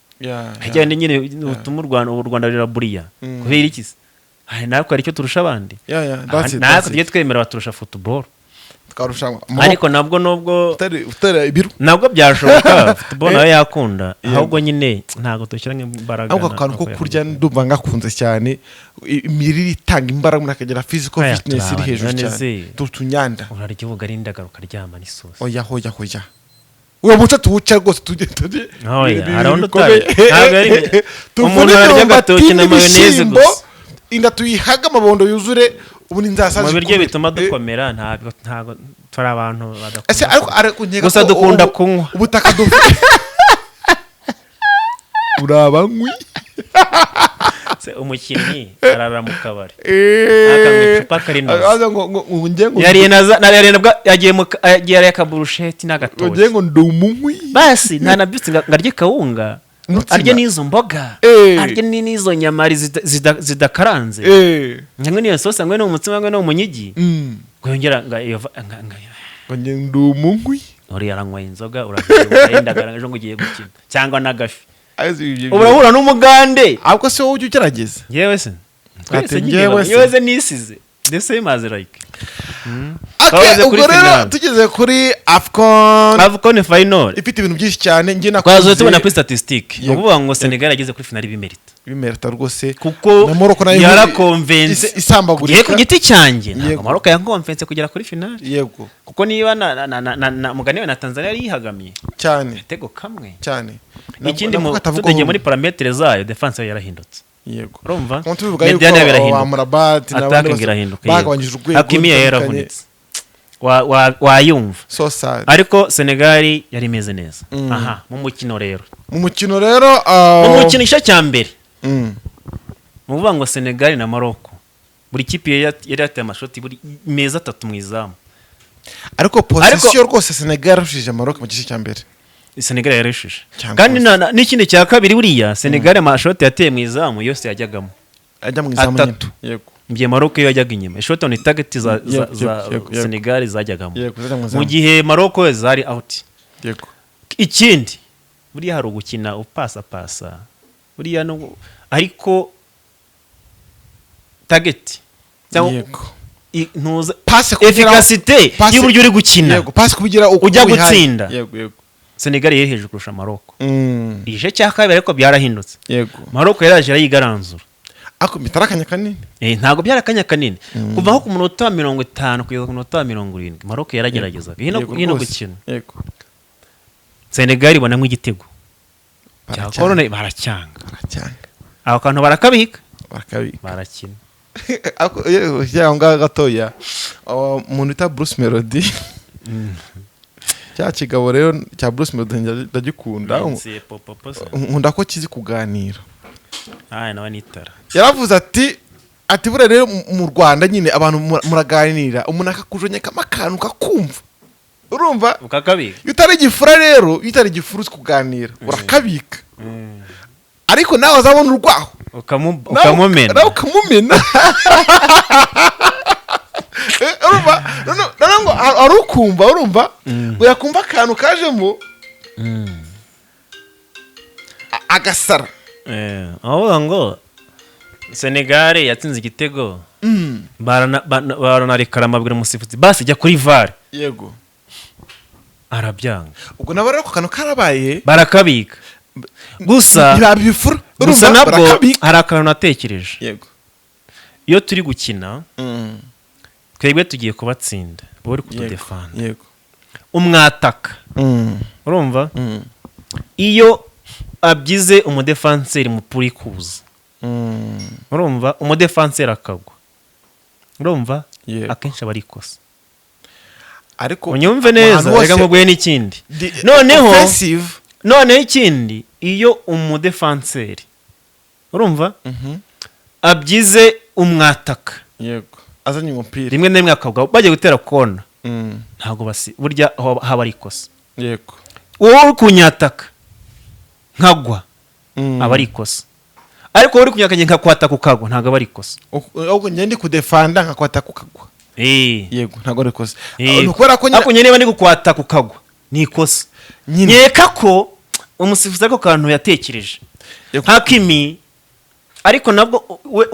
Hajyanye nyine utuma u Rwanda, u Rwanda ruraburiya. Kubera iki se? Hari natwe hari icyo turusha abandi. That's it, Natwe that's it. tujye twemera baturusha football. Twarushanwa Ariko nabwo nubwo utera ibiru. Nabwo byashoboka, football nayo yakunda, ahubwo nyine ntabwo dushyiramo imbaraga. Ahubwo akantu ko kurya ndumva ngakunze cyane, imirire itanga imbaraga, umuntu akagira physical Aya, fitness iri turabana, hejuru none cyane. se. Tutunyanda. Urarya ubugari indagara, ukaryama n'isosi. Oya, hoya, hoya, uwo muco tuwuca rwose, tujye Oya, ibintu hari undi bikomeye. ntabwo ari Tuvune umuntu ararya imyumbati agatoki na mayonnaise n'ibishyimbo, gusa. Inda tuyihaga, amabondo yuzure, ubundi nzasaza. Mu biryo bituma dukomera, ntabwo turi abantu badakunda. Ese ariko nkeka Gusa ko dukunda kunywa. Ubutaka dufite, urabanywi. Se umukinnyi arara mu kabari, akanywa icupa akarinoza. Aza ngo njye ngo Yariye na yariye na yagiye mu yagiye ariye akaburusheti ngo njye n'agatoki. Ngo ndi umunywi. Basi nta na byutse ngo arye kawunga, Umutsima. arye n'izo mboga, arye n'izo nyama zidakaranze, nywe n'iyo sosi, nywe n'umutsima, nywe n'umunyigi, ngo yongera Ngo njye ndi umunywi. Uriya aranywa inzoga, urabyuka indagara, ejo ngo ugiye gukina cyangwa n'agafi. Azi ibyo Ubu urahura n'umugande. Ahubwo se wowe ujya ugerageza? Yewe se twese Ati, nyine njyewe se. yewe se nisize the same as like Okay, Twageze kuri ubwo rero finale. tugeze kuri AFCON. AFCON final. Ifite ibintu byinshi cyane njye Twazoye nakunze. tubona kuri statistique, ni Yego. ukuvuga ngo Senegal yageze kuri finale bimerita. Bimerita rwose. Kuko Na Morocco nayo yarakonvense. Isambagurika. Ngiye ku giti cyanjye, ntabwo Morocco yankonvense kugera kuri finale. Kuko niba na mugani we na Tanzania yari yihagamiye agatego kamwe. Cyane. Ikindi Nabwo katavugwaho tudagiye rumwe. muri paramètres zayo, defense yayo yarahindutse. Urumva Nk'uko tubivuga yuko Médiane yayo irahinduka. wa Murabati n'abandi Attacking bose irahinduka, yego. bagabanyije urwego Hakimi rutandukanye. yaravunitse. Wayumva. So sad. Ariko Senegal yari imeze neza aha mu mukino rero. Mu mukino rero Mu mukino igice cya mbere, mu kuvuga ngo Senegal na Morocco, buri kipe yari yateye amashoti buri meza atatu mu izamu. Ariko position rwose Senegal yarushije Maroc mu gice cya mbere. Senegal yarushije. Cyane Kandi rwose. n'ikindi cya kabiri, buriya Senegal amashoti yateye mu izamu yose yajyagamo. Ajya mu izamu nyine. Atatu. Mu gihe Maroc yo yajyaga inyuma, ishoti on target za Yego. Senegal zajyagamo. Yego, zajya mu Mu izamu. gihe Maroc zari out. Ikindi, buriya hari ugukina upasapasa, buriya no ariko target cyangwa ntuza Passe kugera efficacité y'uburyo uri gukina. Yego, passe kugira uko Ujya wihaye. gutsinda. Yego. Senegal yari hejuru kurusha Maroc. Igice cya kabiri ariko byarahindutse. Maroc yaraje arayigaranzura. Ariko bitari akanya kanini. Ntabwo byari akanya kanini, kuva nko ku munota wa 50 kugeza ku munota wa 70 Maroc yarageragezaga hino hino gukina. Senegal ibonamo igitego cya Baracyanga. corner, baracyanga. Baracyanga. Ako kantu barakabika. Barakabika. Barakina. Ariko yewe, aho ngaho gatoya, umuntu wita Bruce Melody, cya kigabo rero cya Bruce Melody, ndagikunda. Nancy Popopo se. Nkunda ko kizi kuganira. Ah, nawe nitara. Yaravuze ati buriya rero mu Rwanda nyine abantu muraganira, umuntu akakujonyekamo akantu kakumva, urumva? Ukakabika. Iyo utari igifura rero, iyo utari igifura uzi kuganira, urakabika, ariko nawe azabona urwaho Ukamumena. Nawe ukamumena. Urumva noneho ngo ari ukumva, urumva, ngo yakumva akantu kajemo agasara. Avuga ngo Senegal yatsinze igitego, baranarekara, amabwira umusifuzi basi jya kuri VAR. Arabyanga. Ubwo nabo rero ako kantu karabaye. Barakabika gusa. Ntibabifura. Gusa Urumva, nabwo barakabika. hari akantu natekereje. Iyo turi gukina, twebwe tugiye kubatsinda, bo bari kutudefanda. Umwataka, urumva, iyo abyize umudefanseri mupira uri kuza, urumva, umudefanseri akagwa, urumva, akenshi aba ari ikosa. Ariko Unyumve neza. ahantu hose Reka nguguhe n'ikindi. Noneho offensive. Noneho ikindi, iyo umudefanseri, urumva, abyize umwataka, Azanye umupira, rimwe na rimwe akagwa bagiye gutera kona, ntabwo basi burya aho haba ari ikosa. Wowe uri kunyataka nkagwa, aba ari ikosa, ariko wowe uri kunyataka nkakwataka ukagwa, ntabwo aba ari ikosa. Ahubwo njye ndi kudefanda nkakwataka ukagwa. Yego, ntabwo ari ikosa. Ni ukubera ko nyine Ariko njye niba ndi kukwataka ukagwa, ni ikosa. Nyine. Nkeka ko umusifuzi ariko kantu yatekereje. Hakimi ariko nabwo we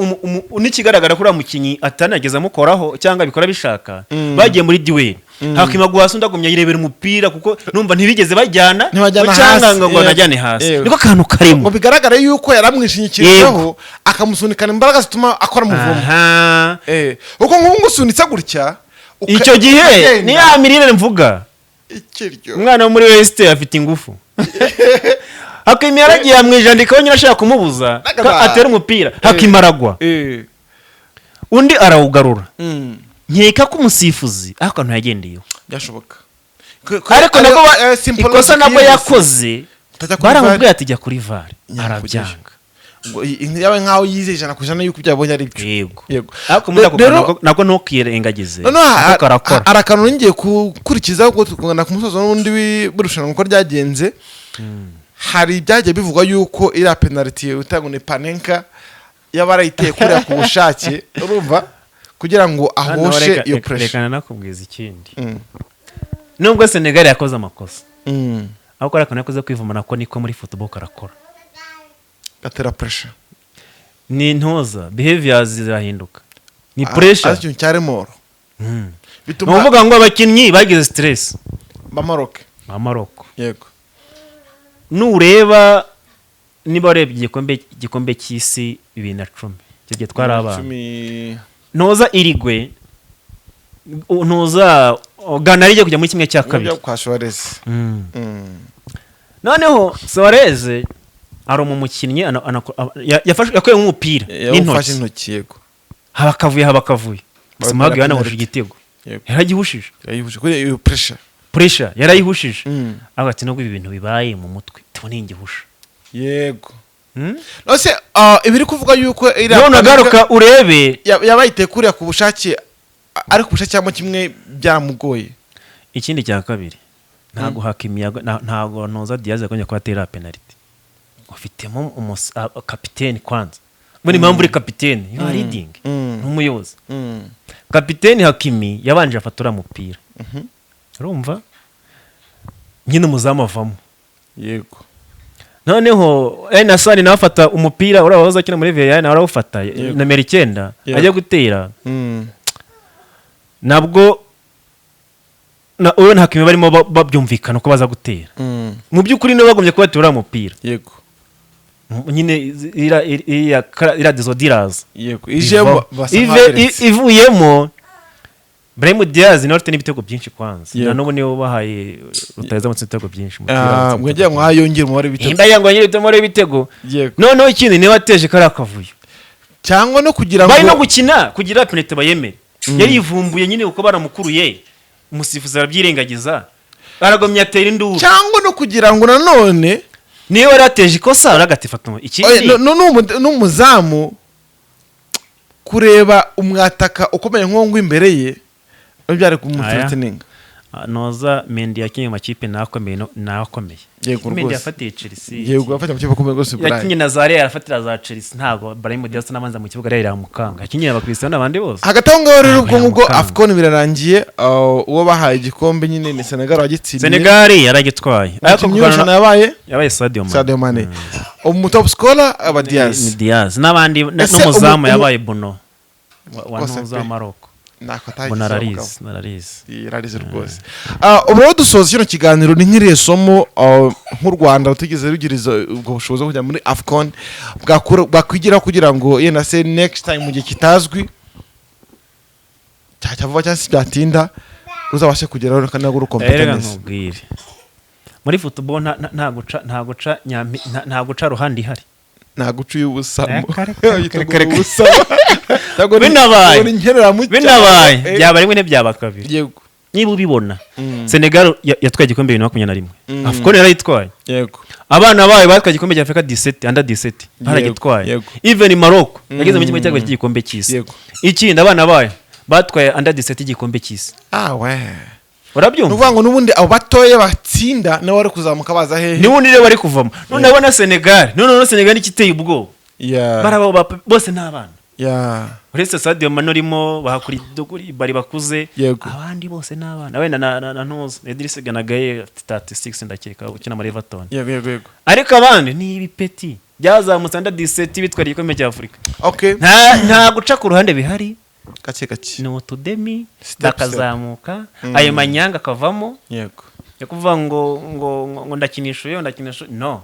n'ikigaragara ko uriya mukinnyi atanageze amukoraho cyangwa abikora bishaka. Bagiye muri duel, Hakimi agwa hasi, undi agumya yirebera umupira, kuko numva ntibigeze bajyana Ntibajyana cyangwa hasi, ngo banajyane hasi. Niko kantu karimo. Ngo bigaragare yuko yaramwishingikirijeho, akamusunikana imbaraga zituma akora umuvumo. Kuko nk'ubu ngusunitse gutya, Icyo gihe ukagenda. ni ya mirire mvuga. Ikiryo. Umwana wo muri West afite ingufu. Hakimi yaragiye amwijandikaho nyine ashaka kumubuza ko atera umupira. Hakimi aragwa, undi arawugarura. Nkeka ko umusifuzi aho kantu yagendeyeho. Byashoboka. Ariko nabwo Simple ikosa logic nabwo yihuse. yakoze, Utajya kuri baramubwiye VAR. ati jya kuri VAR, arabyanga. Ngo yaba nkaho yizeye 100% yuko ibyo yabonye ari byo. Yego. Ariko muri ako kantu nabwo ntukirengagize, Noneho kuko karakora. hari akantu ngiye gukurikizaho, kuko tukugana ku musozo n'ubundi w'irushanwa uko ryagenze. Hari ibyagiye bivugwa yuko iriya penaliti utanga ni Panenka, yaba arayiteye kuriya ku bushake, urumva, kugira ngo Hano ahoshe iyo pressure. Reka nanakubwiza ikindi. Nubwo Senegal yakoze amakosa, ariko ari akantu yakoze kwivuma, nako niko muri football karakora. Gatera pressure. Ni intoza, behaviors zirahinduka, ni pressure. Ari ikintu cya remords. Ni Bituma ukuvuga ngo abakinnyi bagize stress ba Maroc. Ba Maroc. Nureba, niba warebye igikombe cy'isi 2010, icyo gihe twari abana. 10. Ntuza irigwe, ntuza Ghana yari igiye kujya muri kimwe cya kabiri. Byo kwa Suarez. Noneho Suarez ari umukinnyi yakuyemo umupira Yawufashe n'intoki. intoki, yego. Haba akavuye, haba akavuye. Batera Smaug yanahushije penalty. igitego. Yaragihushije. Yayihuje kuri iyo pressure. Pressure yarayihushije. Avuga ati nubwo ibi bintu bibaye mu mutwe, tubone ingihusha. Nose ibiri kuvuga yuko iriya None Panenka agaruka urebe. Yabayiteye kuriya ku bushake, ariko ubushake cyangwa kimwe byaramugoye. Ikindi cya kabiri, ntabwo Hakimi ntabwo ntoza Diaz yagombye kuba atera penalty. Ufitemo kapiteni kwanza. Mbona impamvu uri kapiteni, you are leading, ni umuyobozi. Kapiteni Hakimi yabanje afata uriya mupira, urumva, nyine umuzamu avamo. Noneho Nasani nawe afata umupira, uriya wahoze akina muri Villarreal nawe arawufata, nomero 9, ajya gutera. Nabwo na uwo Hakimi barimo babyumvikana uko baza gutera. Mu by'ukuri nibo bagombye kuba batera uriya mupira. Nyine iriya désordre iraza. Ijemo basa nk'aberetse. Ivuyemo Brahim Diaz nawe afite n'ibitego byinshi kwanza. Na n'ubu niwe bahaye rutahizamu utsinze ibitego byinshi umupira, watsinze Ngo yagira ngo yongere umubare w'ibitego. Imba yango nyine umubare w'ibitego. Noneho ikindi, niwe wateje kariya kavuyo. Cyangwa no kugira Bari no ngo gukina kugira penalty bayemere, yari yivumbuye nyine kuko baramukuruye, umusifuzi arabyirengagiza, aragomye atera induru. Cyangwa no kugira ngo nanone Niyo wari wateje ikosa uragati fata Oya, ikindi. N'umuzamu kureba umwataka ukomeye nk'uwo ngo imbere ye byari kumuthreateninga. Ah, noza Mendy yakinnye mu makipe nakomeye nawe akomeye. Yego, Mendy rwose. yafatiye Chelsea. Yego, afata amakipe akomeye rwose Brahim. Yakinye na za Real, afatira za Chelsea. Ntabwo Brahim Diaz n'abanza mu kibuga Real iramukanga. Yakinye na Cristiano n'abandi bose. Hagati aho ngaho rero, ubwo Ntabwo ngubwo yamukanga. AFCON birarangiye, uwo bahaye igikombe nyine ni Senegal wagitsindiye. Senegal yaragitwaye, ariko Umukinnyi w'irushanwa yabaye yabaye Sadio Mane. Sadio Mane. Umu top scorer aba Ni Diaz. Diaz n'abandi Ese n'umuzamu yabaye Bono wa Rwose ntuza pe. wa Maroc. Ntako atagize Bono uwo mugabo. ararizi, nararizi. Irarize rwose. Ubu rero dusoza kino kiganiro, ni nk'irihe somo nk'u Rwanda rutigeze rugira ubwo bushobozi bwo kujya muri AFCON bwakwigiraho kugira ngo yenda se next time, mu gihe kitazwi cyajya vuba cyangwa se byatinda, ruzabashe kugeraho nabwo Reka rukompeta neza? nkubwire, muri football nta guca ruhande ihari. Nta guca uy'ubusamo. Reka, reka, reka, reka. Ubusamo. Ntabwo Binabaye. ntabwo ni nkereramucyo. Binabaye byaba rimwe, ntibyaba kabiri. Niba ubibona, Senegal yatwaye igikombe 2021. AFCON yarayitwaye. Abana bayo batwaye igikombe cya Afurika 17, under 17, baragitwaye. Even Morocco yageze mu kimwe cya kabiri cy'igikombe cy'isi. Ikindi, abana bayo batwaye under 17 igikombe cy'isi. Ah we, ni Urabyumva? ukuvuga ngo n'ubundi abo batoya batsinda nabo bari kuzamuka baza hehe? Nibundi rero bari kuvamo none abona Senegal, none Senegal n'ikiteye ubwoba, barabo bose ni abana. Uretse Sadio Mane urimo bahakuri bari bakuze, abandi bose ni abana. Wenda na ntuza Idriss Gana Gueye afite 36 ndakeka, ukina muri Everton. yego yego yego Ariko abandi ni ibipeti byazamutse under 17 bitwara igikombe cya Afurika. Nta guca ku ruhande bihari. Gake gake. Ni utudemi Step, bakazamuka, ayo manyanga akavamo. Yo kuvuga ngo ndakinisha uyu, ndakinisha uyu, no.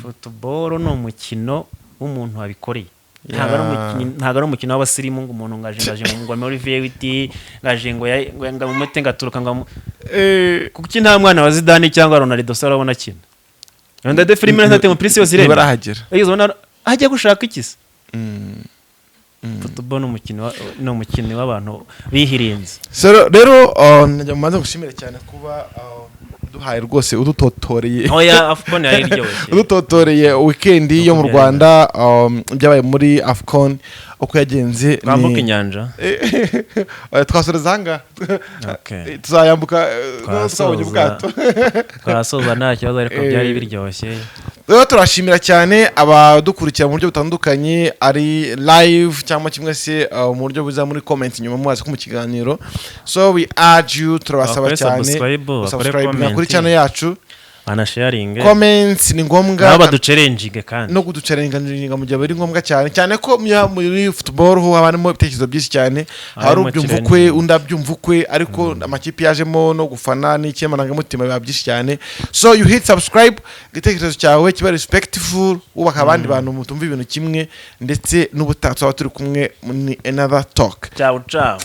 Football ni umukino w'umuntu wabikoreye, ntabwo ari ntabwo ari umukino w'abasirimu, ngo umuntu ngaje ngo muri V8 ngaje ngo mumete ngaturuka ngo kuki nta mwana wa Zidane cyangwa Ronaldo se urabona akina? Ronaldo filime ntate mu prisi yose iremera. Ntibarahagera. Yigeze ubona ajya gushaka iki se? Football ni umukino w'abantu bihirinze. So, rero najya mubanza gushimira cyane kuba duhaye rwose, udutotoreye. Oya, AFCON yari iryoshye. Udutotoreye weekend yo mu Uko Rwanda, byabaye muri AFCON uko yagenze. Twambuka inyanja. Twasoreza ahangaha. Okay. Tuzayambuka twabonye Twasoza. ubwato. Twasoza nta kibazo, ariko byari biryoshye. Rero turashimira cyane abadukurikira mu buryo butandukanye, ari live cyangwa kimwe se mu buryo buza muri comment nyuma mubaza ko mu kiganiro. So we urge you, turabasaba Bakore cyane subscribe, bakore subscribe comment. kuri channel yacu. Banasharinge. Comments ni ngombwa. Nabo baduchallenginge kandi. No kuduchallenginga mu gihe biri ngombwa cyane cyane ko muri football ho haba harimo ibitekerezo byinshi cyane, hari Harimo ubyumva ukwe, challenging. undi abyumva ukwe, ariko amakipe yajemo no gufana n'ikemarangamutima biba byinshi cyane. So you hit subscribe, igitekerezo cyawe kiba respectful, wubaka abandi bantu mutumva ibintu kimwe, ndetse n'ubutaha tuzaba turi kumwe muri another talk. Ciao ciao.